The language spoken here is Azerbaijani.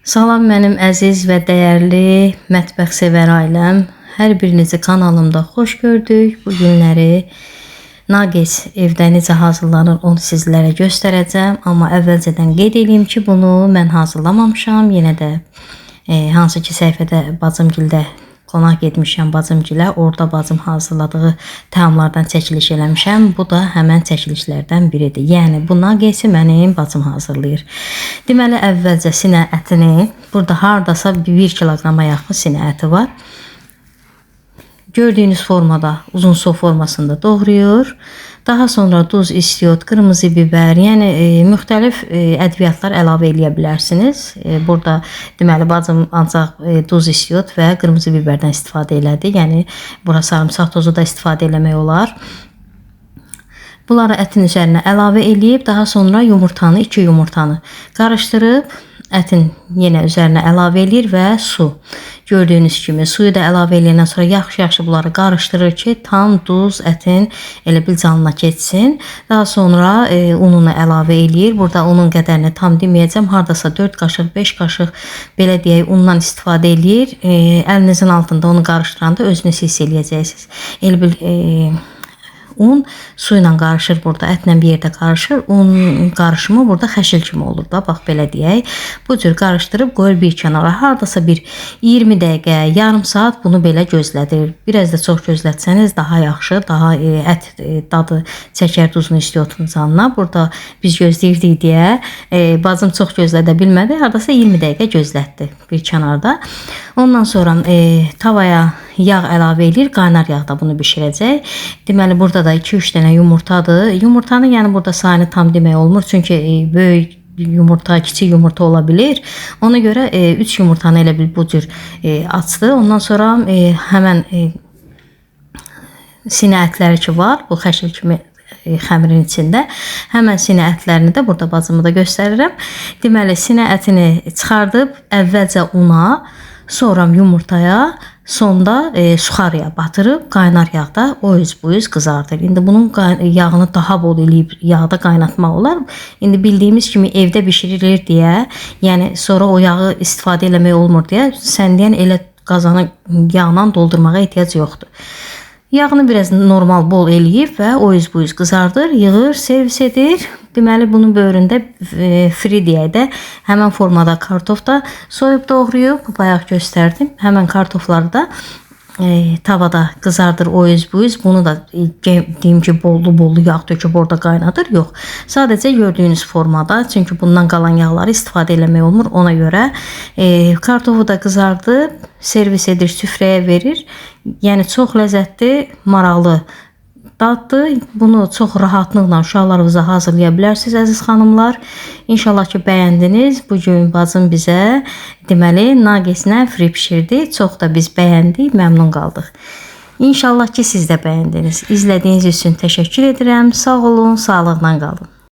Salam mənim əziz və dəyərli mətbəx sevər ailəm. Hər birinizi kanalımda xoş gördük. Bu günləri nagets evdə necə hazırlanır onu sizlərə göstərəcəm. Amma əvvəlcədən qeyd edeyim ki, bunu mən hazırlamamışam. Yenə də hansı ki səhifədə bacımgildə qonaq getmişəm bacımgilə, orada bacım hazırladığı təamlardan çəkiliş eləmişəm. Bu da həmən çəkilişlərdən biridir. Yəni bu nagetsi mənim bacım hazırlayır. Deməli əvvəlcə sinə ətini, burada hardasa 1 kiloqrama yaxın sinə əti var. Gördüyünüz formada, uzun formasında doğrayır. Daha sonra duz, istiot, qırmızı biber, yəni müxtəlif ədviyyatlar əlavə eləyə bilərsiniz. Burada deməli bacım ancaq duz, istiot və qırmızı biberdən istifadə elədi. Yəni bura sarımsaq tozu da istifadə eləmək olar. Bunları ətin üzərinə əlavə eləyib, daha sonra yumurtanı, 2 yumurtanı qarışdırıb ətin yenə üzərinə əlavə eləyir və su. Gördüyünüz kimi suyu da əlavə eləyəndən sonra yaxşı-yaxşı bunları qarışdırır ki, tam duz ətin elə bil canına keçsin. Daha sonra ununu əlavə eləyir. Burada unun qədərini tam deməyəcəm. Hardasa 4 qaşıq, 5 qaşıq belə deyək undan istifadə eləyir. Əlinizin altında onu qarışdıranda özünüz hiss eləyəcəksiniz. Elə bil un su ilə qarışır burada, ətlə bir yerdə qarışır. Un qarışımı burada xəşil kimi olur da, bax belə deyək. Bu cür qarışdırıb qoyur bir kənara. Hardasa bir 20 dəqiqə, yarım saat bunu belə gözlədir. Biraz da çox gözlətsəniz daha yaxşı, daha ət dadı çəkər duzunu, istiotun canına. Burada biz gözləyirdik deyə bacım çox gözlədə bilmədi. Hardasa 20 dəqiqə gözlətdi bir kənarda. Ondan sonra tavaya yağ əlavə eləyir, qaynar yağda bunu bişirəcək. Deməli burada da 2-3 dənə yumurtadır. Yumurtanın yəni burada sayını tam demək olmur. Çünki böyük yumurta, kiçik yumurta ola bilir. Ona görə 3 yumurtanı elə bil bu cür açdı. Ondan sonra həmən sinə ətləri ki var, bu xəşil kimi xəmirin içində. Həmən sinə ətlərini də burada bacımı da göstərirəm. Deməli sinə ətini çıxardıb əvvəlcə una, sonra yumurtaya, sonda suxarıya batırıb qaynar yağda o üz bu üz qızardır. İndi bunun yağını daha bol eləyib yağda qaynatmaq olar. İndi bildiyimiz kimi evdə bişirilir deyə, yəni sonra o yağı istifadə eləmək olmur deyə sən deyən elə qazanı yağla doldurmağa ehtiyac yoxdur. Yağını biraz normal bol eləyib və o üz bu üz qızardır, yığır, servis edir. Deməli bunun böyründə fri deyək də, həmən formada kartof da soyub doğrayıb, bayaq göstərdim. Həmən kartofları da tavada qızardır o üz bu üz. Bunu da deyim ki, bollu-bollu yağ töküb orada qaynadır. Yox. Sadəcə gördüyünüz formada, çünki bundan qalan yağları istifadə eləmək olmur. Ona görə kartofu da qızardıb, servis edir, süfrəyə verir. Yəni çox ləzzətli, maraqlı daddır. Bunu çox rahatlıqla uşaqlarınıza hazırlaya bilərsiniz əziz xanımlar. İnşallah ki bəyəndiniz. Bu gün bacım bizə deməli nageslə fri bişirdi. Çox da biz bəyəndik, məmnun qaldıq. İnşallah ki siz də bəyəndiniz. İzlədiyiniz üçün təşəkkür edirəm. Sağ olun, sağlıqla qalın.